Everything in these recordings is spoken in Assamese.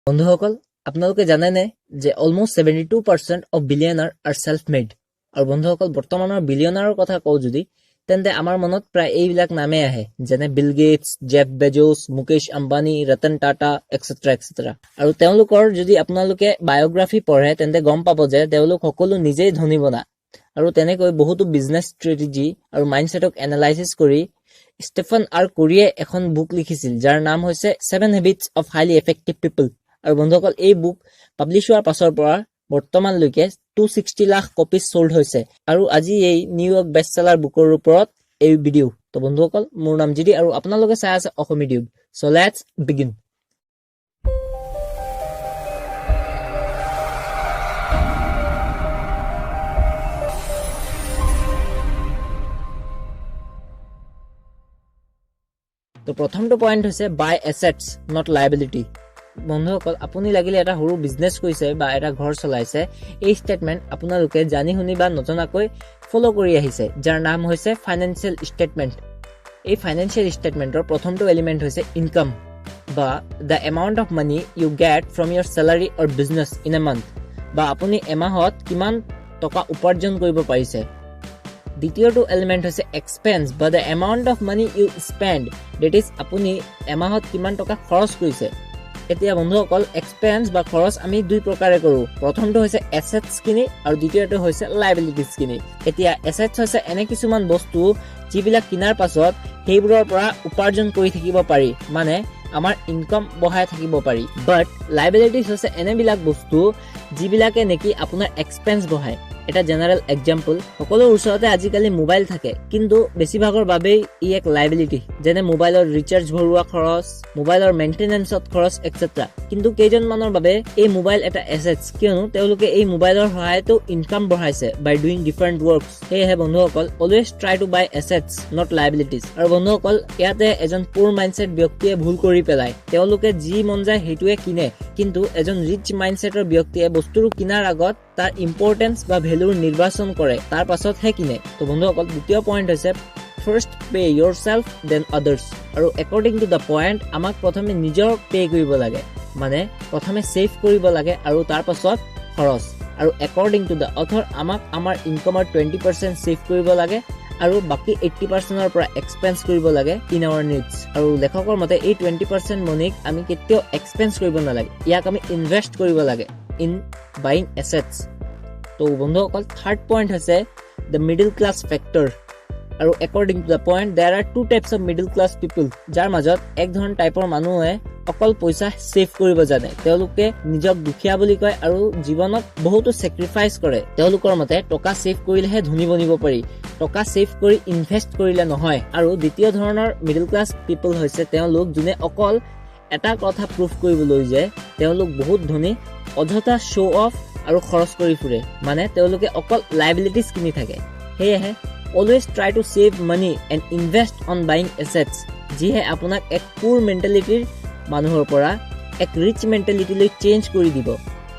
বন্ধুসকল, আপোনালোকে জানেনে যে almost 72% of billionaire are self made? আৰু বন্ধুসকল, বৰ্তমানৰ বিলিয়নাৰৰ কথা কওঁ যদি, তেন্তে আমাৰ মনত প্ৰায় এইবিলাক নামেই আহে, যেনে Bill Gates, Jeff Bezos, Mukesh Ambani, Ratan Tata, et cetera et cetera. আৰু তেওঁলোকৰ যদি আপোনালোকে বায়'গ্ৰাফী পঢ়ে, তেন্তে গম পাব যে তেওঁলোক সকলো নিজেই ধনী বনা। আৰু তেনেকৈ বহুতো বিজনেছ ষ্ট্ৰেটেজি আৰু মাইণ্ডছেটক এনালাইচিছ কৰি ষ্টেফান আৰ কৰিয়ে এখন বুক লিখিছিল, যাৰ নাম হৈছে Seven Habits of Highly Effective People। আৰু বন্ধুসকল, এই বুক পাব্লিছ হোৱাৰ পাছৰ পৰা বৰ্তমানলৈকে 260 লাখ কপিজ চল্ড হৈছে। আৰু আজি এই নিউয়ৰ্ক বেষ্ট চেলাৰ বুকৰ ওপৰত এই ভিডিঅ'। তো বন্ধুসকল, মোৰ নাম জিডি আৰু আপোনালোকে চাই আছে অসমী টিউব। So let's begin. তো প্ৰথমটো পইণ্ট হৈছে বাই এছেটছ, not liability. বন্ধুসকল, আপুনি লাগিলে এটা সৰু বিজনেছ কৰিছে বা এটা ঘৰ চলাইছে, এই ষ্টেটমেণ্ট আপোনালোকে জানি শুনি বা নজনাকৈ ফ'ল' কৰি আহিছে, যাৰ নাম হৈছে ফাইনেন্সিয়েল ষ্টেটমেণ্ট। এই ফাইনেন্সিয়েল ষ্টেটমেণ্টৰ প্ৰথমটো এলিমেণ্ট হৈছে ইনকাম বা the amount of money you get from your salary or business in a month, বা আপুনি এমাহত কিমান টকা উপাৰ্জন কৰিব পাৰিছে। দ্বিতীয়টো এলিমেণ্ট হৈছে এক্সপেন্স বা the amount of money you spend, that is, আপুনি এমাহত কিমান টকা খৰচ কৰিছে। এতিয়া বন্ধুসকল, এক্সপেন্স বা খৰচ আমি দুই প্ৰকাৰে কৰোঁ। প্ৰথমটো হৈছে এছেটছ কিনি আৰু দ্বিতীয়টো হৈছে লাইবিলিটিজ কিনি। এতিয়া এছেটছ হৈছে এনে কিছুমান বস্তু, যিবিলাক কিনাৰ পাছত সেইবোৰৰ পৰা উপাৰ্জন কৰি থাকিব পাৰি, মানে আমাৰ ইনকাম বঢ়াই থাকিব পাৰি। বাট লাইবিলিটিজ হৈছে এনেবিলাক বস্তু, যিবিলাকে নেকি আপোনাৰ এক্সপেন্স বঢ়ায়। এটা জেনেৰেল এক্সাম্পল, সকলো ওচৰতে আজিকালি মোবাইল থাকে, কিন্তু বেছিভাগৰ বাবেই ই এক লাইবিলিটি, যেনে মোবাইলৰ ৰিচাৰ্জ ভৰোৱা খৰচ, মোবাইলৰ মেইনটেনেঞ্চত খৰচ, এক্সেট্ৰা। কিন্তু কেইজনমানৰ বাবে এই মোবাইল এটা এছেটছ, কিয়নো তেওঁলোকে এই মোবাইলৰ সহায়তো ইনকাম বঢ়াইছে বাই ডুইং ডিফাৰেণ্ট ৱৰ্কছ। সেয়েহে বন্ধুসকল, always try to buy assets, not liabilities। আৰু বন্ধুসকল, ইয়াতে এজন পুৰ মাইণ্ডছেট ব্যক্তিয়ে ভুল কৰি পেলায়। তেওঁলোকে যি মন যায় সেইটোৱে কিনে। কিন্তু এজন ৰিচ মাইণ্ডছেটৰ ব্যক্তিয়ে বস্তুটো কিনাৰ আগত তাৰ ইম্পৰ্টেঞ্চ বা ভেলুৰ নিৰ্বাচন কৰে, তাৰ পাছতহে কিনে। তো বন্ধুসকল, দ্বিতীয় পইণ্ট হৈছে first pay yourself, then others। আৰু একৰ্ডিং টু the point, আমাক প্ৰথমে নিজৰ পে' কৰিব লাগে, মানে প্ৰথমে ছেভ কৰিব লাগে আৰু তাৰ পাছত খৰচ। আৰু একৰ্ডিং টু the author, আমাক আমাৰ ইনকামৰ 20% ছেভ কৰিব লাগে আৰু বাকী 80%ৰ পৰা এক্সপেঞ্চ কৰিব লাগে ইন আৱাৰ নিডছ। আৰু লেখকৰ মতে এই 20% মনিক আমি কেতিয়াও এক্সপেঞ্চ কৰিব নালাগে, ইয়াক আমি ইনভেষ্ট কৰিব লাগে ইন বাইং এছেটছ। তো বন্ধুসকল, থাৰ্ড পইণ্ট হৈছে the middle class factor. আৰু according to the point, there are two types of middle class people, যাৰ মাজত এক ধৰণৰ টাইপৰ মানুহে অকল পইচা ছেভ কৰিব জানে। তেওঁলোকে নিজক দুখীয়া বুলি কয় আৰু জীৱনত বহুতো ছেক্ৰিফাইচ কৰে। তেওঁলোকৰ মতে টকা ছেভ কৰিলেহে ধনী বনিব পাৰি, টকা ছেভ কৰি ইনভেষ্ট কৰিলে নহয়। আৰু দ্বিতীয় ধৰণৰ মিডল ক্লাছ পিপল হৈছে তেওঁলোক, যোনে অকল এটা কথা প্ৰুফ কৰিবলৈ যে তেওঁলোক বহুত ধনী, অযথা শ্ব' অফ আৰু খৰচ কৰি ফুৰে, মানে তেওঁলোকে অকল লাইবিলিটিজ কিনি থাকে। সেয়েহে always try to save money and invest on buying assets, যিহে আপোনাক এক পুৰ মেণ্টেলিটিৰ মানুহৰ পৰা এক ৰিচ মেণ্টেলিটিলৈ চেঞ্জ কৰি দিব।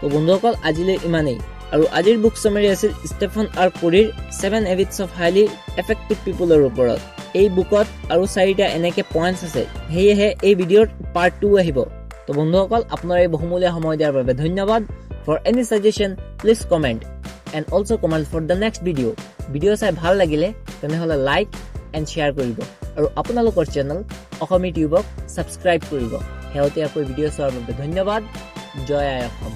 তো বন্ধুসকল, আজিলৈ ইমানেই। আৰু আজিৰ বুক চামাৰী আছিল ষ্টেফন আৰ কৰিৰ Seven Habits of Highly Effective পিপুলৰ ওপৰত। এই বুকত আৰু চাৰিটা এনেকে পইণ্টছ আছে, সেয়েহে এই ভিডিঅ'ৰ পাৰ্ট 2 আহিব। তো বন্ধুসকল, আপোনাৰ এই বহুমূলীয়া সময় দিয়াৰ বাবে ধন্যবাদ। For any suggestion, please comment and also comment for the next video। Video চাই ভাল লাগিলে তেনেহ'লে লাইক এণ্ড শ্বেয়াৰ কৰিব আৰু আপোনালোকৰ চেনেল অসমী টিউবক ছাবস্ক্ৰাইব কৰিব। শেহতীয়াকৈ ভিডিঅ' চোৱাৰ বাবে ধন্যবাদ। জয় আই অসম।